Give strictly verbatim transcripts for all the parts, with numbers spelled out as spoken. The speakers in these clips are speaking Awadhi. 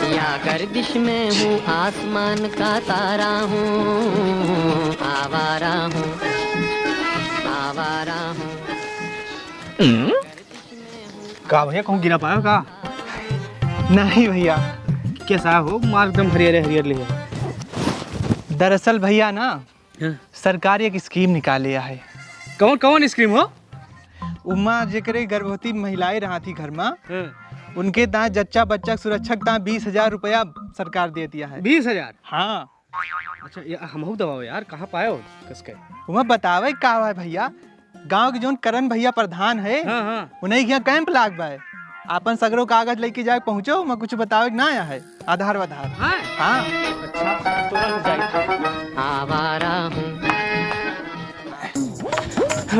या गर्दिश में हूँ, आसमान का तारा हूँ, आवारा हूँ, आवारा हूँ। का भैया, कहूँ गिरा पायो का? नहीं भैया, कैसा हो, माल एकदम हरियर हरियर ले है। दरअसल भैया ना, हाँ। सरकार एक स्कीम निकाले है। कौन, कौन स्कीम हो? उमा जेकरे गर्भवती महिलाएं रहा थी घर में, हाँ। उनके दाएं जच्चा बच्चा सुरक्षा के दाएं बीस हजार रुपया सरकार दे दिया है। बीस हजार? हाँ। अच्छा, ये हमहू दबाओ यार, कहाँ पायो कसके? उमा बतावे का है भैया, गांव के जौन करण भैया प्रधान है, हाँ, हाँ। उन्हीं के यहाँ कैंप लाग बा है। आपन सगरो कागज लेके जाए पहुँचो, मैं कुछ बतावे के ना आया है, आधार वाधार। हाँ? हाँ। अच्छा, तुरंत जाई। आवारा हूँ।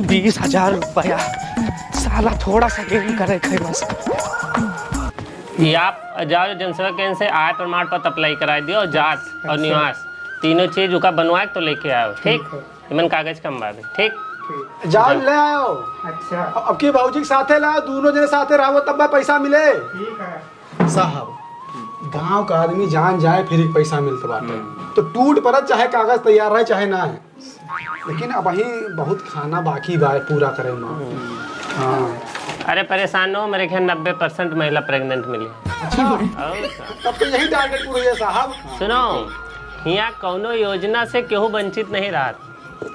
बीस हजार रुपया, साला थोड़ा सा गेम करे थे बस। ये आप जाओ जनसेवा केंद्र से आय प्रमाण पत्र अप्लाई कराई दियो, जात और अच्छा। निवास तीनों चीज उका बनवाए तो लेके आओ, ठीक? ठीक है। इमन कागज कम बाबे, ठीक? ठीक। जाओ जाओ। ले आओ। अच्छा। अब की बाबूजी के साथे लाओ, दोनों जने साथे रहो तब बा पैसा मिले। ठीक है। साहब, गांव का आदमी जान जाए फिर एक पैसा मिलत बाटे। हम्म। तो टूट पड़त चाहे कागज तैयार रहे चाहे ना है, लेकिन अबहीं बहुत खाना बाकी बा पूरा करे में। हम्म। हाँ। अरे परेशान न हो, मेरे ख्याल नब्बे परसेंट महिला प्रेग्नेंट मिली। अच्छा। और का? तब तो यही टारगेट पूरा है साहब। सुनो, हियाँ कौनो योजना से केहू वंचित नहीं रहत,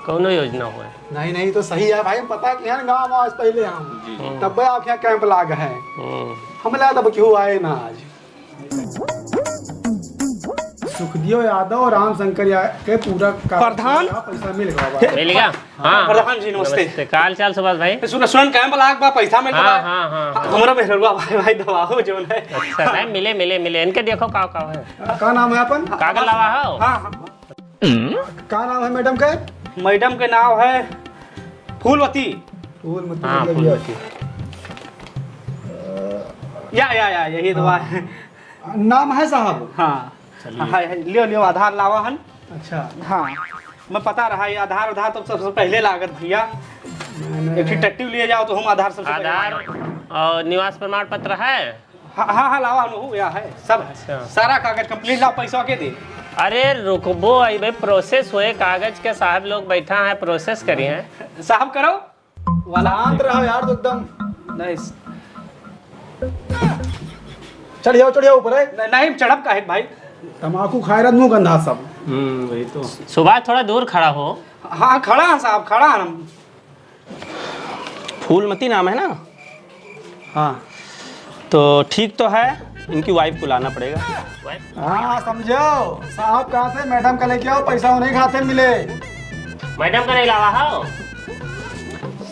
कौनो योजना हुए। नहीं, नहीं, तो सही है भाई, पता कि है गाँव में आज पहले हम। जी। हम्म। तब आप यहाँ कैंप लाग है। हम्म। हम ला तब केहू आए ना आज। सुखदेव यादव और राम शंकर या-, के पूरा का-, प्रधान? पैसा मिल गवा बा। मिल गया? हाँ। प्रधान जी, नमस्ते। नमस्ते। का हाल चाल सुभाष भाई? ए, सुन, सुन, कैंप लाग बा, पैसा मिल हाँ, गवा। हाँ, हाँ, हाँ। हमरा मेहरुआ भाई, भाई दबाओ जोन है। अच्छा, नहीं, मिले, मिले, मिले। इनके देखो का, का है। का नाम है अपन? कागज लावा हो? हाँ, हाँ। का नाम है मैडम के? मैडम के नाम है फूलवती। फूलमती हाँ, मतलब फूलमती। या, या, या, या, यही तो हाँ। बात है। नाम है साहब? हाँ। चलिए। हाँ, है, लियो, लियो, आधार लावा हन। अच्छा। हाँ, मैं पता रहा, ये आधार, आधार तो सबसे पहले लागत भैया। नहीं, नहीं, एक ठे नहीं। टट्टी लिए जाओ तो हम आधार सबसे पहले आधार लागत। और निवास प्रमाण पत्र है? हाँ, हाँ, हाँ, लावा हन, हो गया है, सब है। अच्छा। सारा कागज कंप्लीट लाओ, पैसा के दे। अरे रुकबो, अबे प्रोसेस होए, कागज के साहब लोग बैठा है, प्रोसेस करी है। साहब करो। वाला शांत रहो यार, तो एकदम। नहीं। चढ़ जाओ, चढ़ जाओ ऊपर, है। न-, नहीं, चढ़ब काहे भाई? तमाकू खाए रहत, मुंह गंधा सब। हम्म, वही तो। सुभाष, थोड़ा दूर खड़ा हो। हाँ, खड़ा है साहब, खड़ा है हम। फूलमती नाम है ना? हाँ। तो ठीक तो है, इनकी वाइफ को लाना पड़ेगा। हाँ, समझो, साहब कहा थे, मैडम का लेके आओ, पैसा उन्हीं खाते मिले। मैडम का नहीं लावा हो?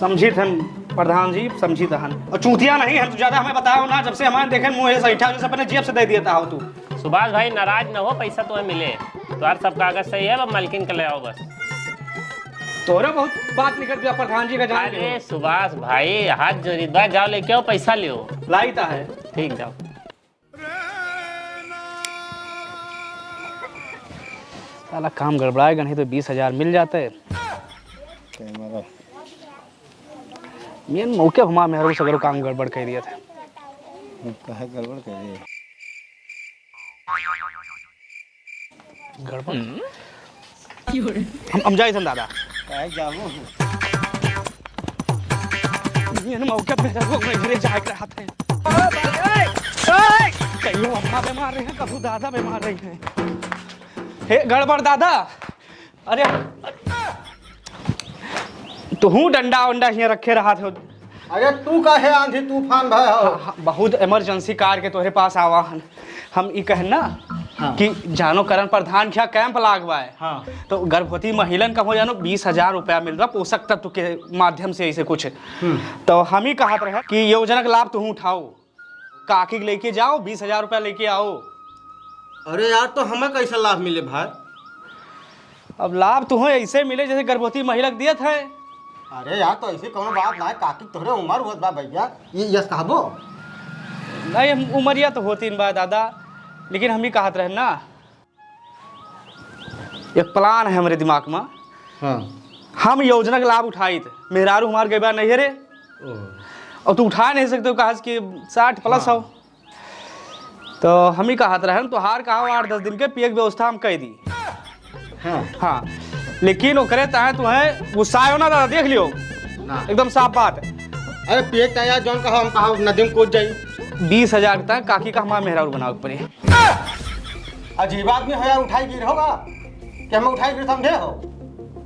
समझी थन प्रधान जी, समझी थन। और चूतिया नहीं है, तू ज्यादा हमें बताओ ना, जब से हमारे देखे मुँह ऐसा इठा, जैसे अपने जेब से दे देता हो तू। सुभाष भाई, नाराज न हो, पैसा तुम्हें मिले। तुम्हारा सब कागज सही है, अब मालकिन का ले आओ बस। तोरे बहुत बात निकल गया प्रधान जी का जान अरे लियो। सुभाष भाई, हाथ जोड़ी बा, जाओ लेके आओ, पैसा लियो। लाई ता है। ठीक, जाओ। साला काम गड़बड़ाएगा नहीं तो बीस हजार मिल जाते। कैमरा। मेन मौके हमार मेहरू सगरो काम गड़बड़ कर दिया था। काहे गड़बड़ कर दिया? गड़बड़? हम्म। हम, हम जाए सन दादा। काहे जाबो? मेन मौके मेहरू घरे जाए के रहत है। कहियो अपना बीमार रही है, कहूँ दादा बीमार रही है। हे गड़बड़ दादा, अरे, तुहूँ डंडा उंडा हियाँ रखे रहत हो। अरे, तू काहे आंधी तूफान भय हो? हाँ, हाँ, बहुत इमरजेंसी कार के तोहरे पास आवा हन। हम ई कहन ना हाँ। कि जानो करण प्रधान क्या कैंप लागवा है। हाँ। तो गर्भवती महिलन का हो जानो बीस हजार रुपया मिल रहा पोषक तत्व के माध्यम से ऐसे कुछ। हम्म। तो हम ही कहत रहे कि योजना का लाभ तुहूँ उठाओ। काकी के लेके जाओ, बीस हजार रुपया लेके आओ। अरे यार, तो हमें कैसा लाभ मिले भाई? अब लाभ तो हो ऐसे मिले जैसे गर्भवती महिला के दियत है। अरे यार, तो ऐसे कौनो बात ना है, काकी तोहरे उम्र होत बा भैया, ये यस कहबो? नहीं, हम उमरिया तो होती न बा दादा, लेकिन हम ही कहत रहे ना, एक प्लान है हमरे दिमाग में। हाँ। हम योजना का लाभ उठाइत, मेहरारू हमार गई बा नैहरे, ओह। और तू उठा नहीं सकते हो, कहा कि साठ प्लस हाँ। हो। तो हम ही कहत रहन, तोहार कहा आठ दस दिन के पिए के व्यवस्था हम कइ दी। हाँ। हाँ, लेकिन ओकरे तहे तुहें गुस्सायो ना दादा, देख लियो। ना। एकदम साफ बात। अरे पिए के तहे जौन कहा हम कहा नदी में कूद जाई। बीस हजार के तहे काकी का हमार मेहरारू बनावे के पड़ी। अजीब आदमी हो यार, उठाई गिर होगा कि हमें उठाई गिर समझे हो?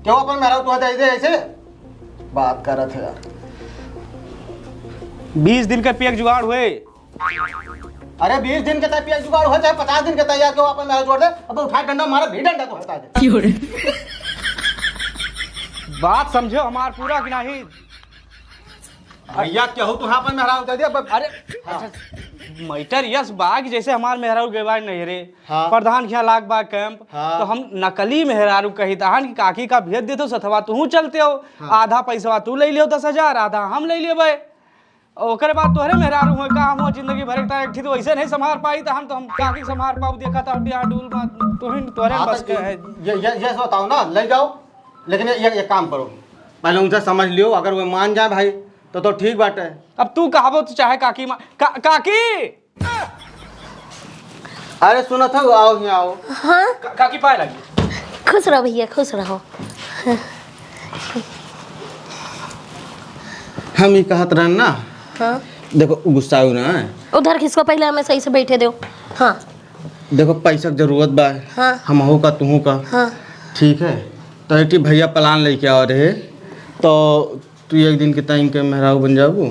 क्यों अपन मेहरारू तुहा दे दे ऐसे? बात करत है यार। बीस दिन के पिए के जुगाड़ हुए। अरे बीस दिन के तय पिया जुगाड़ हो चाहे पचास दिन के तय, यार क्यों अपन मेहरारू जोड़ दे, अब उठा डंडा मारा भी डंडा तो हटा दे। बात समझो हमार पूरा कि नहीं? भैया केहू तो हाँ अपन मेहरारू दे दे, अब अरे हाँ। अच्छा, मैटर यस बा कि जैसे हमार मेहरारू गए बा नैहरे, हाँ। प्रधान खिया लाग बा कैंप, हाँ। तो हम नकली मेहरारू कही तहन कि काकी का भेज देतो सथवा तू चलते हो, हाँ। आधा पैसवा तू ले लियो दस हजार, आधा हम ले लेबे। ओकरे बाद तोहरे मेहरारू हुए, का हम जिंदगी भर एक ठे तो वैसे नहीं संभाल पाई, तो हम तो हम काफी संभाल पाऊ। देखा था यहाँ डूल में तुहिन तोहरे हाँ, बस तो के है। ये, ये, ये बताओ ना, ले जाओ, लेकिन ये, ये काम करो, पहले उनसे समझ लियो, अगर वो मान जाए भाई तो, तो ठीक बात है। अब तू कहबो तो चाहे काकी मा-, का, काकी। अरे सुनत हो, आओ यहाँ आओ। हाँ? का, काकी पाए लगी। खुश रहो भैया, खुश रहो। हम ही कहत रहन ना। हाँ। देखो गुस्साओ ना। उधर खिसको, पहले हमें सही से बैठे दो। हाँ। देखो पैसा के जरूरत बा। हाँ। हमहू का तुहू का। हाँ। ठीक है, तो एक ठे भैया प्लान लेके आ रहे, तो तू एक दिन के ताई के मेहरारू बन जाबू।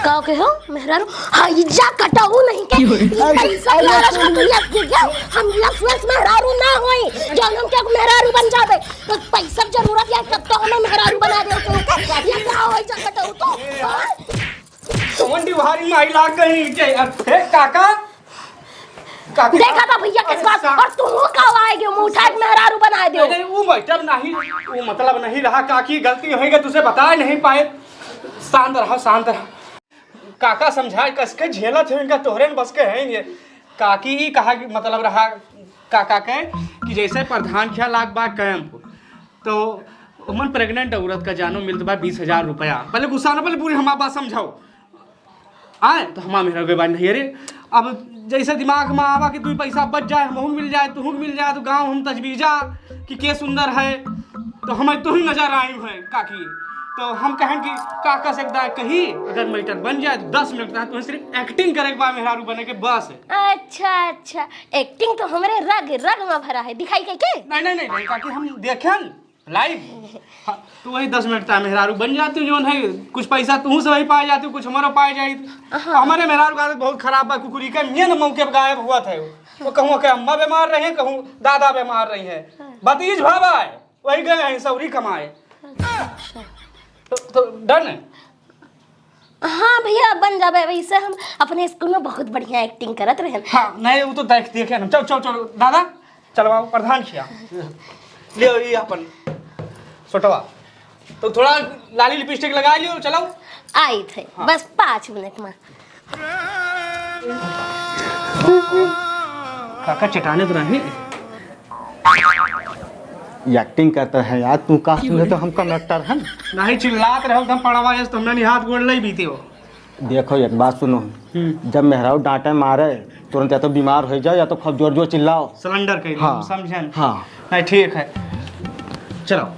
का के हो मेहरारू? हाँ, ई जा कटाऊ नहीं के। ई पैसा के लालच में तू यस गिर गया। हम यस वस मेहरारू ना होई, जौन हम के मेहरारू बन जाबे। तो पैसा के जरूरत है, तब तो हमें मेहरारू बना दे के। ये का होई जा कटाऊ तो? हाँ? कौन डिवारी माई लाग गई नीचे? अब हे काका, काकी देखा था भैया किस अरे बात, सा- और तू का आए गयो, मुंह उठा के मेहरारू बना दे। नहीं, वो मतलब नहीं, वो मतलब नहीं रहा काकी, गलती हो गई, तुझसे बता नहीं पाए। शांत रहा, शांत रहा। काका समझाए कस के झेलत है इनका, तोहरे न बस के है ये। काकी ही कहा कि मतलब रहा काका के कि जैसे प्रधान खिया लाग बा कैंप, तो उमन प्रेग्नेंट औरत का जानो मिलत बा बीस हजार रुपया। पहले गुस्सा ना, पहले पूरी हमार बात समझाओ। आए तो हमार मेहरारू के बात नहीं है रे। अब जैसे दिमाग में आवा कि दुई पैसा बच जाए, हमहू मिल जाए, तुहू मिल जाए, तो गाँव हम तजवीजा कि के सुंदर है, तो हमें तुही नजर आई है काकी। तो हम कहें कि काका से एक दाय कही, अगर मैटर बन जाए तो दस मिनट तक तुम्हें सिर्फ एक्टिंग करे के बा मेहरारू बने के बस। अच्छा, अच्छा, एक्टिंग तो हमारे रग रग में भरा है, दिखाई के के? नहीं, नहीं, नहीं, नहीं काकी, हम देखें लाइव। हाँ, तो वही दस मिनट तक मेहरारू बन जाती हूँ, जौन है कुछ पैसा तू से वही पाए जाती हूँ, कुछ हमारा पाए जाए। हाँ। हमारे मेहरारू का आदत बहुत खराब बा, कुकुरी के मेन मौके पर गायब हुआ था। वो कहूँ के अम्मा बीमार रही है, कहूँ दादा बीमार रही है, हाँ। भतीज भावा है, वही गए हैं सौरी कमाए। अच्छा। तो, तो डन है। हाँ भैया, बन जाबे। वैसे हम अपने स्कूल में बहुत बढ़िया एक्टिंग करत रहे। हाँ, नहीं, वो तो देख, देखे हम। चल, चल, चल, दादा, चलवाओ, प्रधान खिया। ले, ये अपन सोटवा। तो थोड़ा लाली लिपस्टिक लगा लियो, चलाओ। आई थे, हाँ। बस पाँच मिनट में। काका चटाने तो नहीं। एक्टिंग करता है यार, तू का समझे तो हम कंडक्टर हैं। नहीं चिल्लात रहो, एकदम पड़वा है, तुमने नहीं हाथ गोड़ लई बीते हो। देखो एक बात सुनो, हम्म। जब मेहरारू डांटे मारे, तुरंत या तो बीमार हो जाओ या तो खूब जोर जोर चिल्लाओ। सिलेंडर के हाँ। समझन। हाँ। नहीं ठीक है, चलो।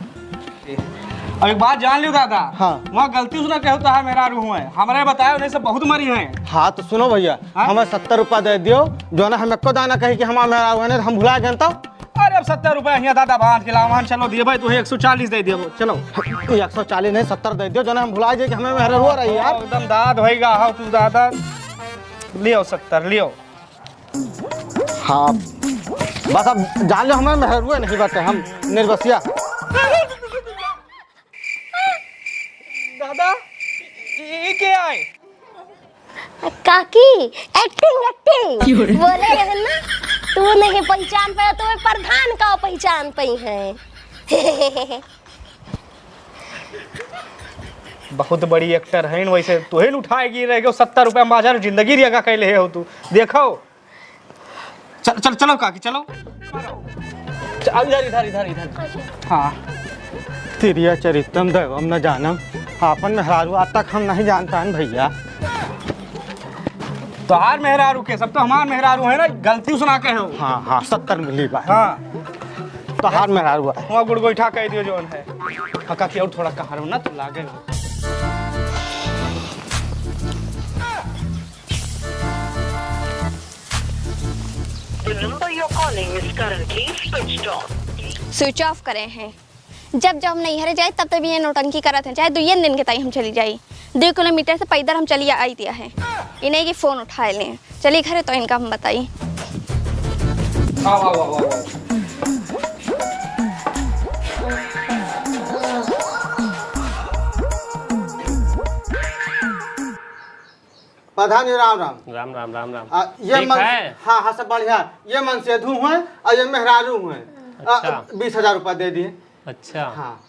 अब एक बात जान लियो दादा। हाँ। वहाँ गलती से ना कहो तो है मेहरारू हुए, हमारे बताए उन्हें से बहुत मरी है। हाँ तो सुनो भैया, हाँ? हमें सत्तर रुपया दे दियो, जौन हम एको दाना कही कि हमार मेहरारू है, नहीं तो हम भुला गए तो। अरे अब सत्तर रुपया हियाँ दादा बांध के लाओ, वहाँ चलो दिए भाई, तुम्हें एक सौ चालीस दे दिए, चलो। एक सौ चालीस नहीं, सत्तर दे दियो, जौन हम भुला जाए कि हमें मेहरारू रही यार। एकदम दाद होइगा, हाँ तू दादा, लियो सत्तर, लियो। हाँ, बस अब जान लो, हमें मेहरुए नहीं बाटे, हम निर्बसिया। दादा, ये क्या है? काकी, एक्टिंग, एक्टिंग। बोले रहे ना, तू नहीं पहचान पाया, तो मैं प्रधान का पहचान पाई है। बहुत बड़ी एक्टर है वैसे, तोहे उठाए गिर रहे हो, सत्तर रुपया माजा जिंदगी रिया का कैले हो तू, देखो। चल, चल, चलो काकी, चलो। च-, इधर, इधर, इधर, इधर। हाँ। तिरिया चरित्रम दैवम न जानम, आपन मेहरारू आज तक हम नहीं जानता है भैया। तोहार मेहरारू के, सब तो हमार मेहरारू है ना, गलती सुना के हो। हाँ, हाँ, सत्तर मिली बा। हाँ। तोहार मेहरारू बा। वहाँ गुड़ गोइठा कह दियो जौन है। हाँ, काकी, और थोड़ा कहाँ रहो ना, तो लागे हो। The number you're calling is currently switched off. स्विच ऑफ करे हैं। जब जब हम नैहरे जाई, तब तब ये नौटंकी करत हैं, चाहे दुइयन दिन के ताई हम चली जाई, दुइ किलोमीटर से पैदल हम चली आई दिया है, इन्हें कि फोन उठाए लें। चली घरे तो इनका हम बताई। वाह, वाह, वाह, वाह, वाह। प्रधान जी, राम राम। राम राम, राम राम। आ, ये ठीक मन-, है? हाँ, हाँ, सब बढ़िया। ये मनसेधु हैं और ये मेहरारू हैं। आ, अच्छा। बीस हजार रुपया दे दिए। अच्छा। हाँ।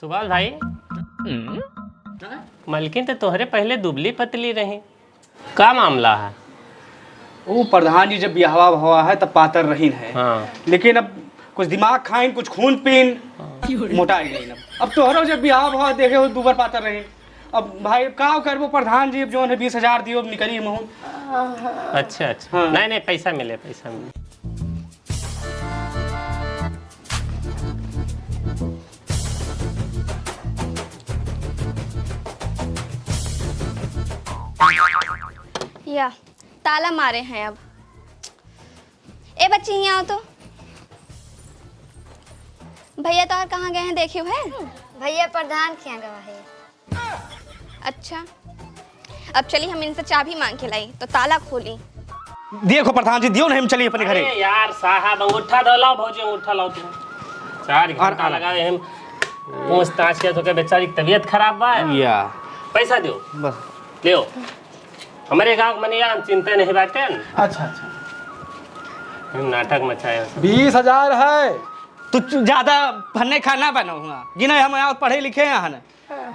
सुभाष भाई, मलकिन तो तोहरे पहले दुबली पतली रही, का मामला है? वो प्रधान जी जब बियाहवा भवा है तब पातर रहीन है। हाँ। लेकिन अब कुछ दिमाग खाइन, कुछ खून पीन, हाँ। मोटा गईन। अब, अब तोहरो जब बियाह भवा देखे हो, दूबर पातर रहीन। अब भाई का करबो प्रधान जी, अब जौन है बीस हजार दियो, अब निकली महूँ। अच्छा, अच्छा। हाँ। नहीं, नहीं, पैसा मिले, पैसा मिले। या, ताला मारे हैं अब। ए बच्ची, यहाँ आओ तो। भैया तोहर कहाँ गए हैं, देखियो है? भैया प्रधान के यहाँ गवा है। अच्छा, अब चली हम इनसे चाबी मांग के लाई, तो ताला खोली। देखो प्रधान जी, दियो नहीं, हम चली अपने घरे। अरे यार साहब, अंगूठा दो, लाओ भौजी, अंगूठा लाओ तुम। चार घंटा लगा दे हम पूछताछ किया, तो क्या बेचारी की तबीयत खराब बा? या। पैसा दियो। बस। लियो। हमरे गाँव के मनिया हम चिंता नहीं बाटे न। अच्छा, अच्छा। हम नाटक मचाए हो सब। बीस हजार है। तू चु-, ज्यादा फन्ने खाना बना हुआ। गिने हम यहाँ पढ़े लिखे हैं न।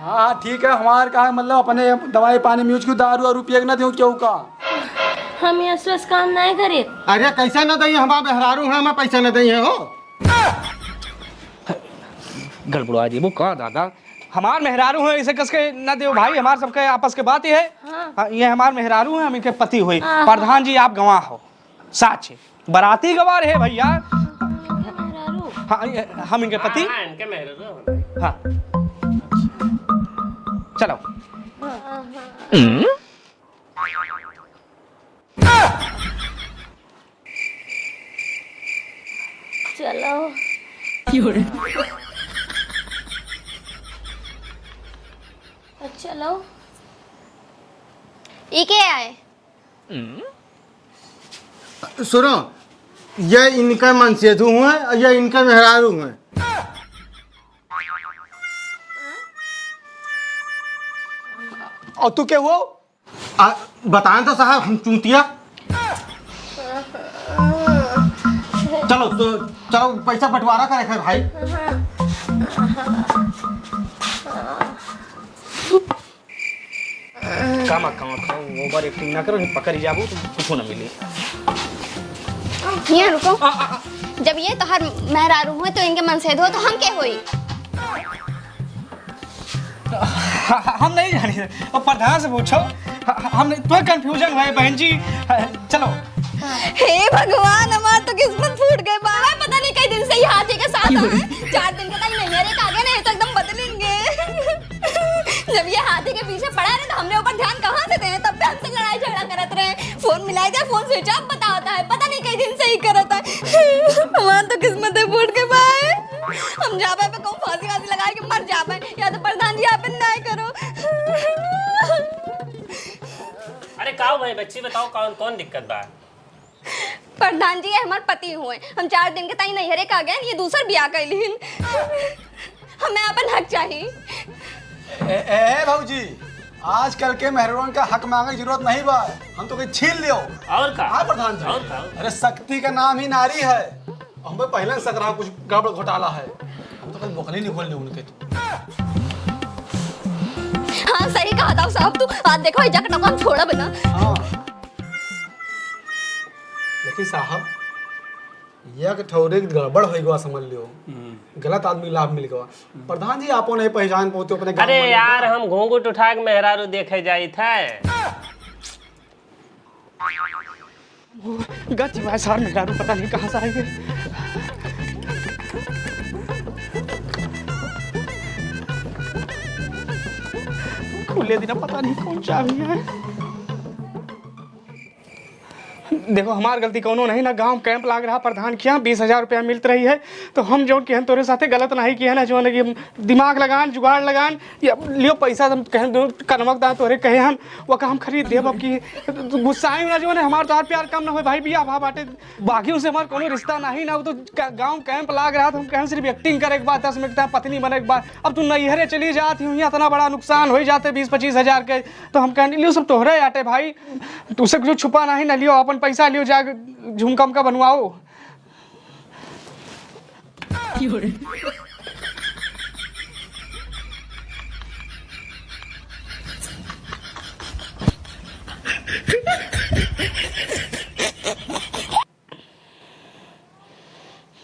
हाँ, ठीक है, हमार का मतलब अपने दवाई पानी में यूज क्यों, दारू वारू पिए के ना दियो क्यों का? हम ये असवस काम नहीं करे। अरे कैसे ना दइए, हमार मेहरारू हैं, हमें पैसा ना दइए हो। गड़बड़वा जी, वो का दादा? हमार मेहरारू हैं, इसे कस के ना दियो भाई, हमार सबके आपस के बात ही है। हाँ। हाँ, ये हमार मेहरारू हैं, हम इनके पति हुए। हाँ। प्रधान जी आप गवाह हो, साच है। बराती गवाह रहे भैया। मेहरारू। हाँ, ये हम इनके पति। हाँ, हाँ, इनके मेहरारू हैं। हाँ। चलो। हाँ, हाँ। चलो। चलो। ई के आए? सुनो, ये इनका मनसेधु हुए और ये इनका मेहरारू हुए। और तू के हुआ? आ, बताएं तो साहब, हम चूतिया। चलो, तो चलो, पैसा बंटवारा करे है भाई। कामा, कामा, कामा, ओवर एक्टिंग ना करो, नहीं पकड़ी जाबू, तो कुछो ना मिली। यहाँ रुको। आ, आ, आ। जब ये तोहर मेहरारू हुए, तो इनके मनसेधु, तो हम के होई? ह-, ह-, हम नहीं जानी, वो प्रधान से पूछो। ह-, ह-, हम नहीं, तो confusion हुआ है बहन जी। ह-, चलो। हे भगवान, हमार तो किस्मत फूट गए बा। पता नहीं कई दिन से ये हाथी के साथ हैं। चार दिन के ताई नैहरे का आगे नहीं तो एकदम बदलेंगे। जब ये हाथी के पीछे पड़ा रहे तो हमने ऊपर ध्यान कहाँ से दें? तब भी हमसे लड़ाई झगड़ा करत रहे। फोन मिलाई दे, फोन स्विच ऑफ बतावता है। पता नहीं कई दिन से ही करत है। हमार तो किस्मत है फूट के भाई। हम जाबे पे कहूँ फांसी वांसी लगा के मर जाबे, या तो प्रधान जी आप ना करो। अरे का भाई बच्ची बताओ कौन कौन दिक्कत बा? प्रधान जी, ये हमार पति हुए, हम चार दिन के ताई नैहरे का गए, ये दूसर बियाह कर लीन। हमें अपन हक चाहिए। ए, ए, ए भौजी, आजकल के मेहरारून का हक मांगे की जरूरत नहीं बा, हम तो कोई छीन लियो। और का? हाँ प्रधान जी। और का? अरे शक्ति का नाम ही नारी है। हमें पहले से लग रहा कुछ गड़बड़ घोटाला है, हम तो कहीं बोकली निकल ले उनके तो। हाँ सही कहा था साहब तू, आज देखो ये जगह हम छोड़ा बना। हाँ। लेकिन साहब, एक ठौरे के गड़बड़ होइ गवा, समझ लियो। हम्म। गलत आदमी लाभ मिल गवा। हम्म। प्रधान जी, आपो नहीं पहचान पावत अपने गाँव अरे वाले यार, का? हम घूंघट उठा के मेहरारू देखे जाइत है। गच भाई सार, मेहरारू पता नहीं कहाँ से आई है। खुले दिन पता नहीं कौन चाबी है। देखो, हमार गलती कौनो नहीं ना, गांव कैंप लाग रहा, प्रधान के यहाँ बीस हजार रुपया मिलत रही है, तो हम जौन किहन तोरे साथे गलत नहीं किहन है, जौन कि हम दिमाग लगान, जुगाड़ लगान, या लियो पैसा, हम कहन दो, कनमक दा तोरे कहे हम, वो का हम खरीद देब। अब की तू गुस्साए ना, जौन है हमार तोहार प्यार कम ना होए भाई, बिया भा बाटे, बाकी उसे हमार कौनो रिश्ता नहीं ना, वो तो ग-, गांव कैंप लाग रहा, तो हम कहन सिर्फ एक्टिंग करे के बाद, दस मिनट तक पत्नी बने के बाद, अब तू नैहरे चली जात ही, इतना बड़ा नुकसान हो जाते बीस पच्चीस हजार के, तो हम कहन लियो सब तोहरे आटे भाई, तुसे कुछ छुपा नहीं ना, लियो अपन पैसा लियो, जा झुमका उमका बनवाओ।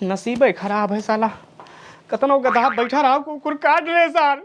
नसीबे खराब है साला, कतनो गधा बैठा रहा, कुकुर काट ले सार।